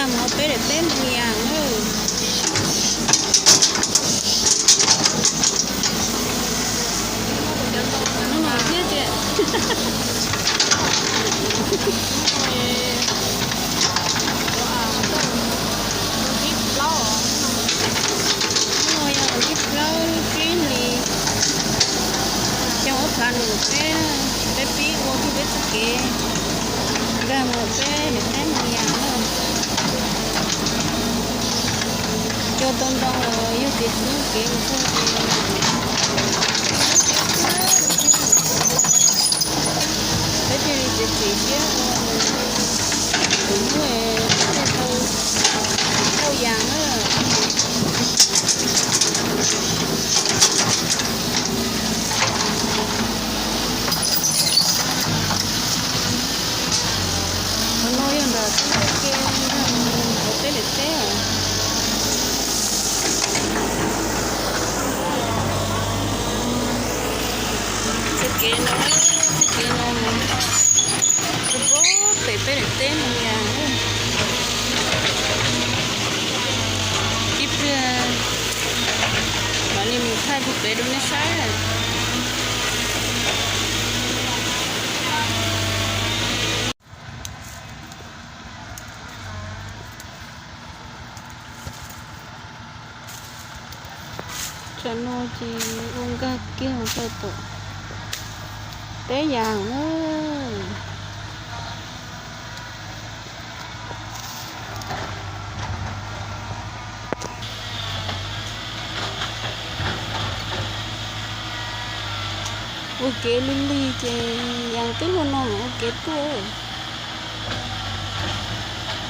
Hnov peb daim teb mus yas na. Hnub no thiab tias hnub no yog tim plaub lub tsib hlis xyoo ob phav nees nkaum peb, peb pib ua kiag peb txoj kev nkag mus peb daim teb mus yas na. Cog tau ntoo los yog kev txhub kev mus txog ces peb thiaj li txiav txim siab ua mus lwm hnub thiaj tau tauj yas na. Qhov no yog nram txoj kev mus hauv peb daim teb os. Txoj kev no, txoj kev no mus rau pem peb daim teb no yas. Ib pliag mam li mus thaij puag pem rau nej saib. Tsam no ces ua nkag kiag mus rau tom teb yas na. Ua kev lig lig ces yas twb hauv no mas ua kev tuaj.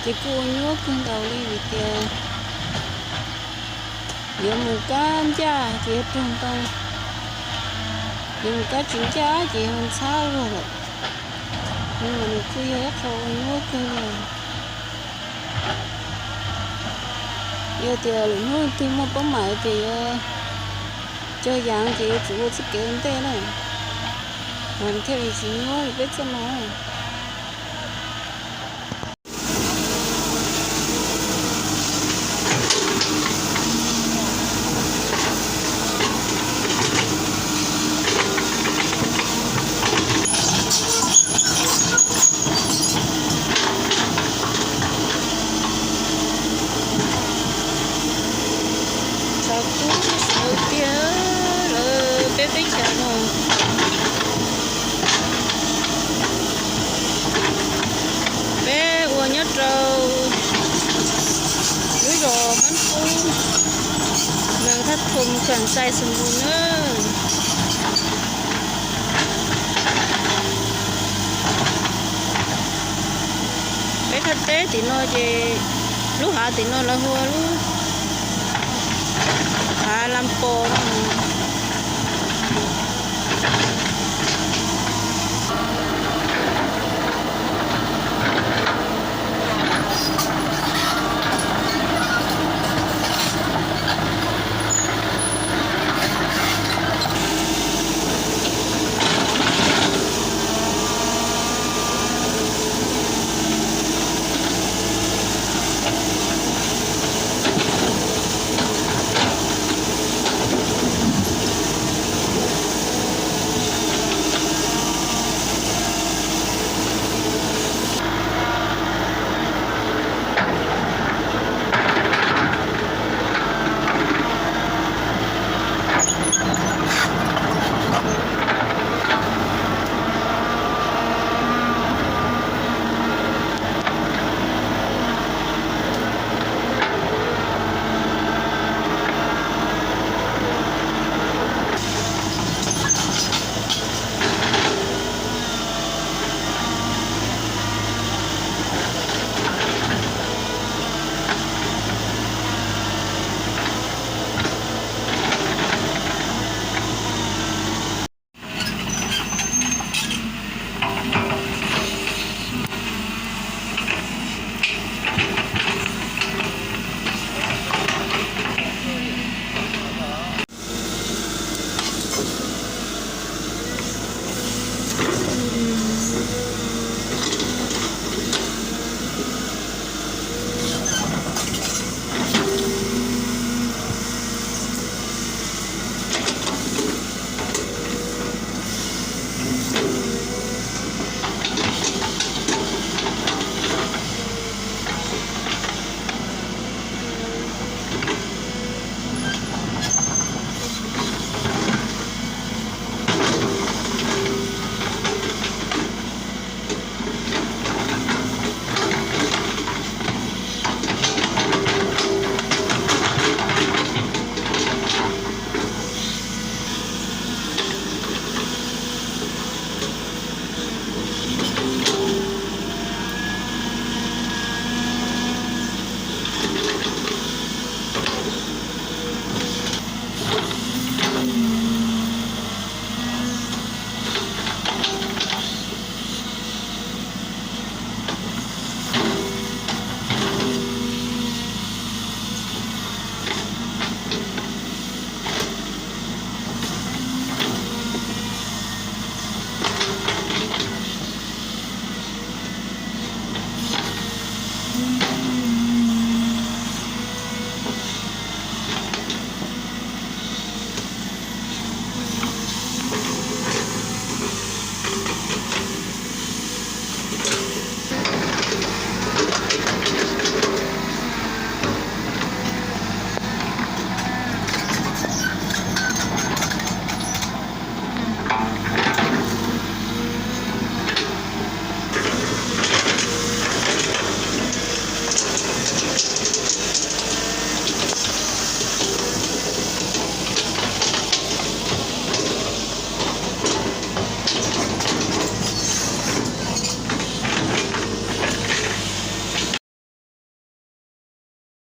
Ces kuj ua nyuaj kawg nkaus li vim tias yuav mus kab ncaj ces yuav raug ntoo, yuav mus kab tsis ncaj ces yuav ntxhab luag lawm. Mas nws kuj yog ib qho ua nyuaj kawg li. Yog tias lwm hnub twg muaj paub mam tias yuav cog yas ces yuav tsum ua txoj kev ua ntej na, mas thiaj li tsis nyuaj li peb txoj no. Tshav kub sawv tiag lawm peb teb chaws no. Peb ua nyob rau lub zos Mab Kub, mas Thaj Thum, Kham Xais, Xus Npus na. Peb thaj teb tim no ces lub hav tim no lawv hu ua lub hav Las Pos no.